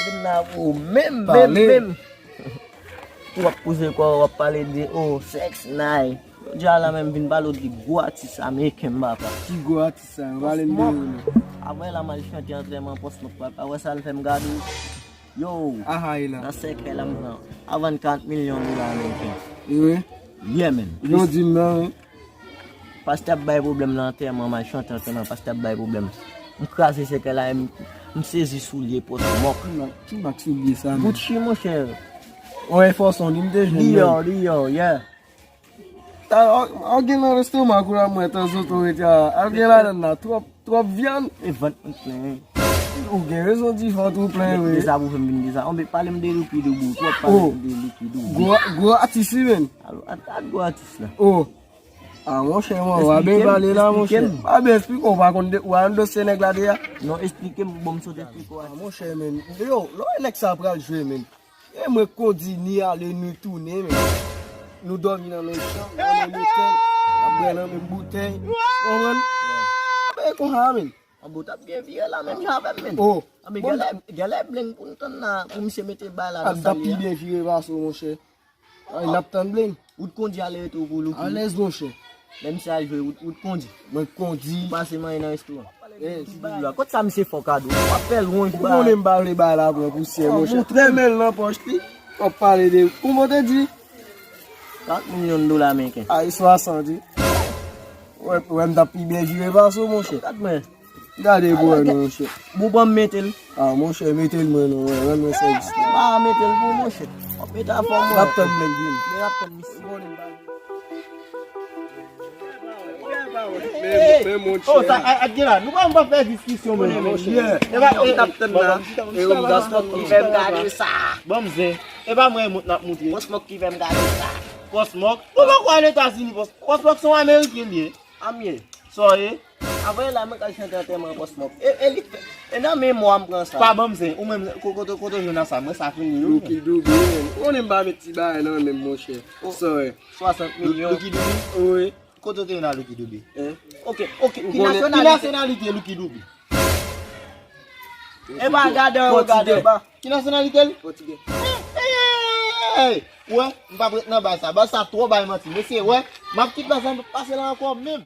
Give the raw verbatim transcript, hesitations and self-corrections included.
Vin la pou ou menm, menm, menm. Ou ap pouse kò w, w ap pale de, oh, sèks, nay. Jodi a la menm vin pale w de gwo atis ameriken m papa. Ki gwo atis sa? Pale m de yo non. Apre la m al chante antèman Pòs Mòk papa. Wè sa l fè m gade w. Yo, nan sèkèy la m pran. A vann karant milyon dola ameriken. Wi. Yeah, man. Yo di m nan, wi. Pastè ap bay pwoblèm nan antèman, m al chante antèman, pastè ap bay pwoblèm. M kraze sèkèy la, m, m sezi soulye Pòs Mòk. Ki mak, ki mak soulye sa, men? Gucci, monchè. On enfòsan, li m te jwenn. Dior, Dior, yeah. Al gen nan restoman kou la, mwen, tanzantan, rete a, al gen ladann la, twòp, twòp vyann. E vant mwen plen. Ou gen rezon di vant ou plen, wi. Deza pou fè m vin deza. Anben, pale m de Lucky Dube, twòp pale m de Lucky Dube. Gwo, gwo atis, wi, men. Alo, at, at gwo atis la. Oh. Ah, monchè, mwen, w a byen pale la, monchè. W a byen eksplike, w pa konn de, w a nan dosye nèg la deja. Non, eksplike m, bon, m sot eksplike w. Ah, monchè, men, yo, lè w wè nèg sa pral jwe, men. E mwen k kondi ni ale, ni tounen, men. Nou dòmi nan menm chanm, nan menm otèl, n ap bwè nan menm boutèy. Ou konprann? Bagay konsa, men. Anben, w t ap byen vire la, menm jan avè m, men. Oh. Anben, genlè, genlè bleng pou n tann la, pou misye mete bay la nan sal li a. Ap pi byen vire pase w, monchè. Ay, n ap tann bleng. Ou t kondi ale retou pou Lucky. Alèz, monchè. Menm si al jwe, ou t, ou t kondi. Mwen k kondi. Ou pase manje nan restoran. Eh, tout bagay la. Kot sa misye fè w kado? W ap fè l wonj ba. Ou konnen m pa vle bay la pran pousyè, monchè. Renmen l nan pòch li. W ap pale de, kòman w te di? Kat milyon dola ameriken. Ay, swasant, wi. Wè, wè, m t ap pi byen jire pase w, monchè. Gad mwen. Gade pou wè non, monchè. Bon, ban m mete l. Ah, monchè, mete l mwen non, wè, rann mwen sèvis la. Pa mete l pou monchè. W ap mete afè w, mwen. N ap tann nèg vini. Men n ap tann misye. Men, men, monchè. Oh, sa, a, a, gen la. Nou pa, nou pa fè diskisyon, men, monchè. E pa, e, n ap tann la. E, m gaspon ki fè m gade sa. Ban m zen. E pa mwen moun n ap moutre. Pòs Mòk ki fè m gade sa. Pòs Mòk? Ou pa kwè Ozetazini, Pòs, Pòs Mòk se yon Ameriken li ye. Amye. Sa w ye? Apre la, mwen k al chante antèman Pòs Mòk. E, e li, e nan memwa m pran sa. Pa ban m zen, ou menm, ko-, kote, kote w jwenn a sa, mwen sa fini, wi. Lucky Dube, men. Ou konnen m pa met ti bagay nan men m, monchè. Oh, sa w ye? Swasant milyon. Lucky Dube? Wi. Kote w te jwenn a Lucky Dube? Hein? Ok, ok. Ki nasyonalite? Ki nasyonalite Lucky Dube? E pa gade anwo, gade anba. Ki nasyonalite l? Pòtigè. Hey, hey, hey, hey. Wè, m p ap ret nan baz sa. Baz sa twò bay manti. Mesye, wè, m ap kit baz la, m p ap pase la ankò menm.